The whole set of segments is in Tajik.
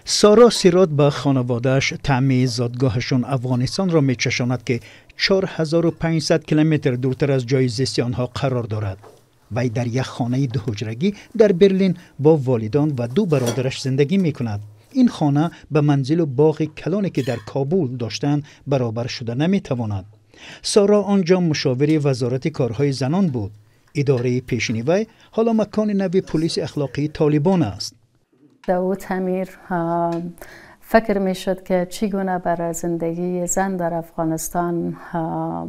Сара Сирот ба хонаводааш таъми зодгоҳашон Афғонистонро мечашонад, ки 4500 километр дуртар аз ҷои зисти онҳо қарор дорад. Вай дар як хонаи дуҳуҷрагӣ дар Берлин бо волидон ва ду бародараш зиндагӣ мекунад. Ин хона ба манзилу боғи калоне, ки дар Кобул доштанд, баробар шуда наметавонад. Сара он ҷо мушовири вазорати корҳои занон буд. Идораи пешини вай ҳоло макони нави пулиси ахлоқии Толибон аст. در او تعمیر فکر می شد که چگونه برای زندگی زن در افغانستان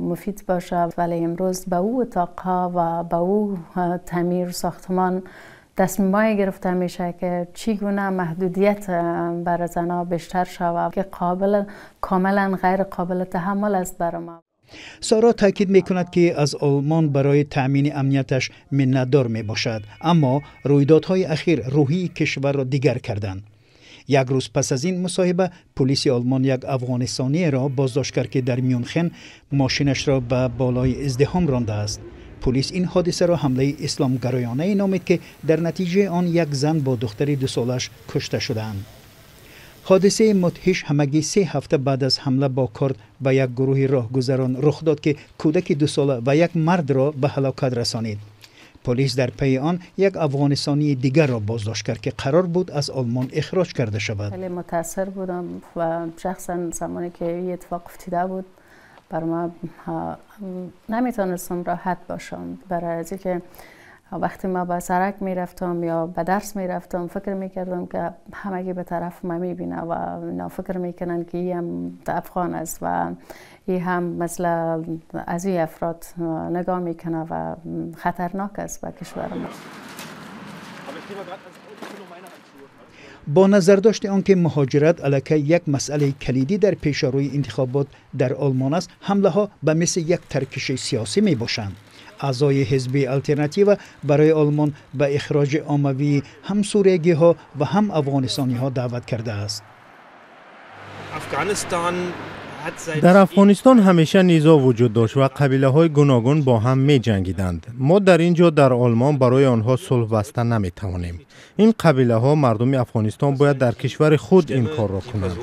مفید باشه، ولی امروز به او اتاقها و به او تعمیر ساختمان تصمیمای گرفته میشه که چگونه محدودیت برای زنها بیشتر شود که قابل کاملا غیر قابل تحمل است برای ما. سارا تاکید میکند که از آلمان برای تأمین امنیتش منتدار می باشد، اما رویدادهای اخیر روحی کشور را دیگر کردند. یک روز پس از این مصاحبه، پلیس آلمان یک افغانستانی را بازداشت کرد که در میونخن ماشینش را به بالای ازدحام رانده است. پلیس این حادثه را حمله اسلامگرایانه نامید که در نتیجه آن یک زن با دختر 2 سالش کشته شدند. حادثه مدهش همگی 3 هفته بعد از حمله با کارد به یک گروه راهگذران رخ داد که کودک 2 ساله و یک مرد را به هلاکت رسانید. پلیس در پی آن یک افغانستانی دیگر را بازداشت کرد که قرار بود از آلمان اخراج کرده شود. خیلی متاثر بودم و شخصا زمانی که این اتفاق افتیده بود، بر ما نمیتونستم راحت باشم، برای از که وقتی ما به سرک میرفتم یا به درس میرفتم، فکر میکردم که همگی به طرف ما میبینه و اینا فکر میکنن که این هم افغان است و این هم مثل از این افراد نگاه میکنه و خطرناک است به کشور ما. با نظرداشت آنکه مهاجرت الکی یک مسئله کلیدی در پیشاروی انتخابات در آلمان است، حمله ها به مثل یک ترکش سیاسی می باشند. اعضای حزب الترناتیو برای آلمان به اخراج عاموی هم سوریگی ها و هم افغانستانی ها دعوت کرده است. Дар Афғонистон ҳамеша низоъ вуҷуд дошт ва қабилаҳои гуногун бо ҳам меҷангиданд. Мо дар ин ҷо, дар Олмон, барои онҳо сулҳ баста наметавонем. Ин қабилаҳо, мардуми Афғонистон бояд дар кишвари худ ин корро кунанд.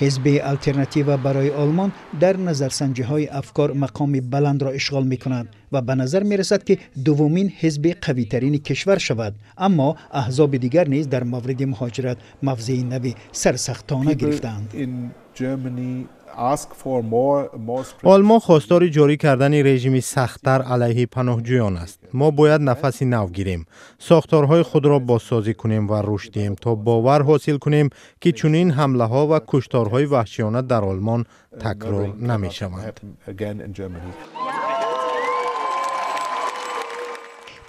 Ҳизби Алтернатива барои Олмон дар назарсанҷиҳои афкор мақоми баландро ишғол мекунад ва ба назар мерасад, ки дуввумин ҳизби қавитарини кишвар шавад, аммо аҳзоби дигар низ дар мавриди муҳоҷират мавзеи нави сарсахтона гирифтаанд. Олмон хостори ҷорӣ кардани режими сахттар алайҳи паноҳҷӯён аст. Мо бояд нафаси нав гирем, сохторҳои худро бозсозӣ кунем ва рушд диҳем, то бовар ҳосил кунем, ки чунин ҳамлаҳо ва кушторҳои ваҳшиёна дар Олмон такрор намешаванд.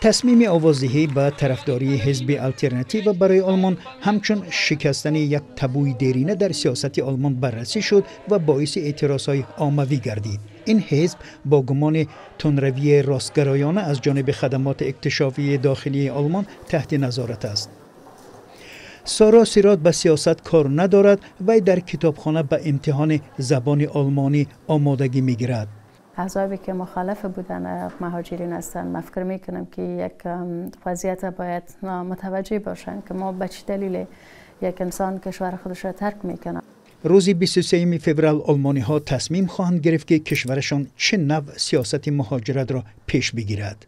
Тасмими овоздиҳӣ ба тарафдории ҳизби Алтернатива барои Олмон ҳамчун шикастани як табуи дерина дар сиёсати Олмон баррасӣ шуд ва боиси эътирозҳои оммавӣ гардид. Ин ҳизб бо гумони тундравии ростгароёна аз ҷониби хадамоти иктишофии дохилии Олмон таҳти назорат аст. Соро Сирот ба сиёсат кор надорад. Вай дар китобхона ба имтиҳони забони олмонӣ омодагӣ мегирад. احزابی که مخالف بودن مهاجرین هستند، من فکر میکنم که یک وضعیت باید متوجه باشند که ما به چه دلیل یک انسان کشور خودش را ترک میکنه. روز 23 فوریه آلمانی ها تصمیم خواهند گرفت که کشورشان چه نوع سیاست مهاجرت را پیش بگیرد.